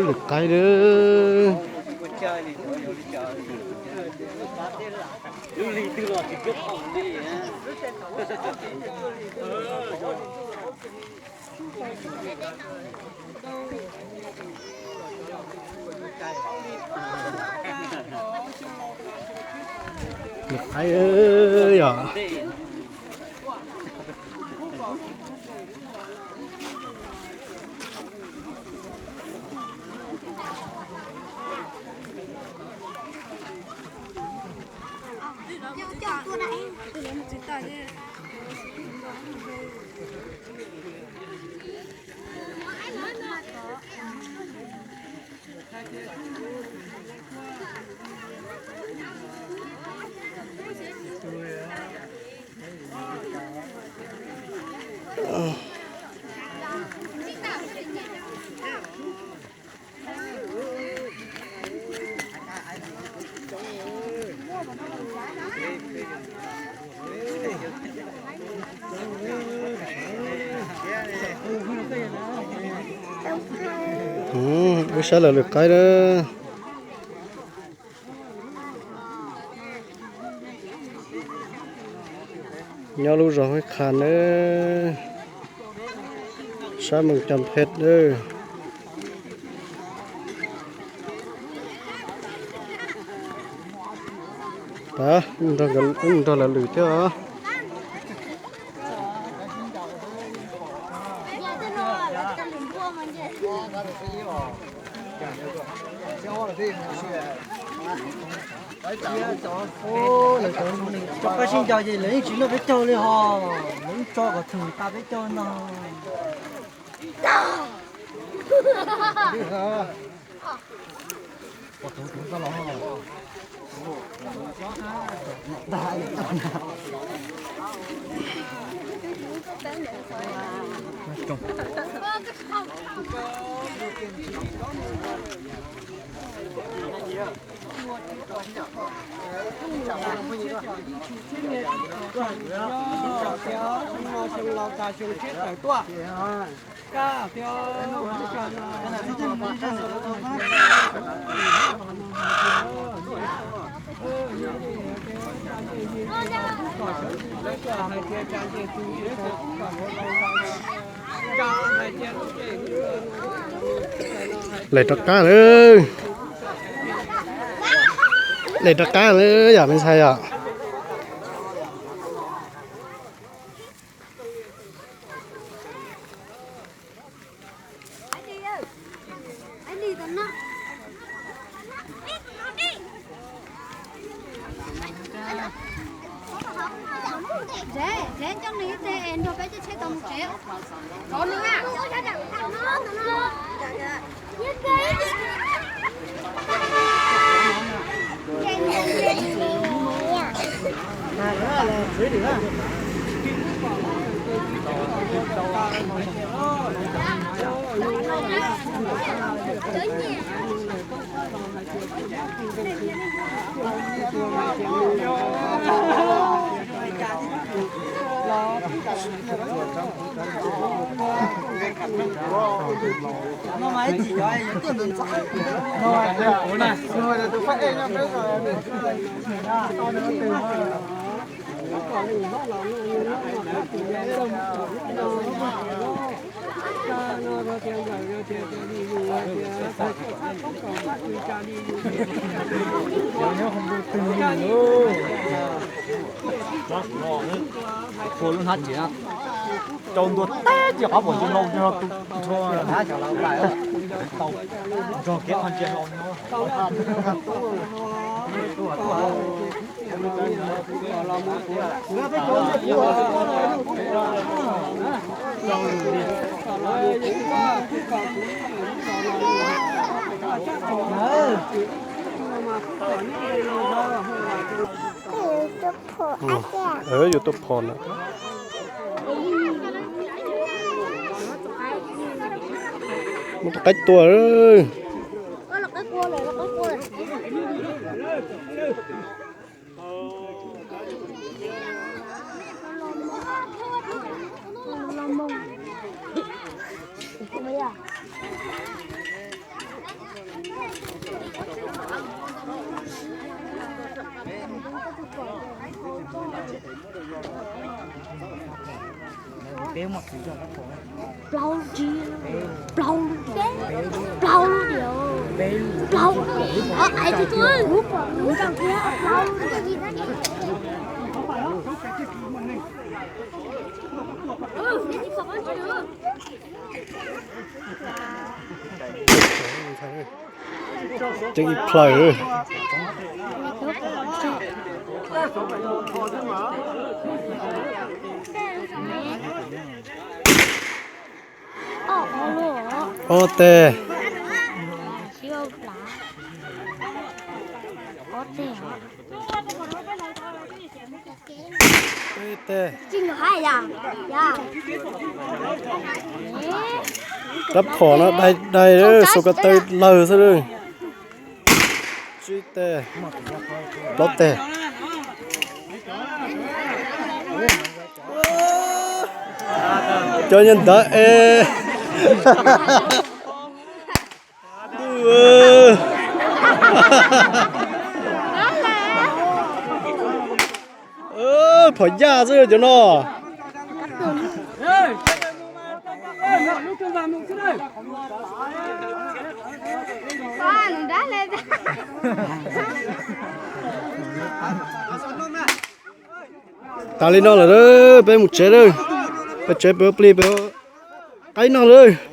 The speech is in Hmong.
Lwm qaib lawm. Lwm qaib yom. Wb saib lawv lwm qaib na. Nyob lub zos Huab Qhas nawb, sab Moos Cas Phem nawb. Wb mus nrog lawv lwm thiab os. Cov pab sib ncaws ces lawv yeej tsis noj peb caug li hos, lawv yeej tso kom thwm tas peb caug no. Lem rov qab lawm. Lem rov qab lawm yom me ntxhais yom. Tsev, tsev coj nws ib teg es nrog peb coj tsheb tau mus tsev. Tua lub hnab ces rau ntua teb ces qhov pom ntsis no no tu nrho hnab xyov lawv tau nrog kev qhov ntsia no. Yuav tuaj phom na. Muab tus qaib tua. Plaub, plaub, plaub, plaub, plaub, Ceeb ib plhaw. Ob teg. Peb teg. Rab phom no dai dai, xus ko taw lawg xwb. Tsib teg, plaub teg. Cov nyob ntawd es. Phom yaj xwb cov no. Tas li no lawm, peb mus tsev lawm. Peb tsev peb ua plig peb qaib noj lawm.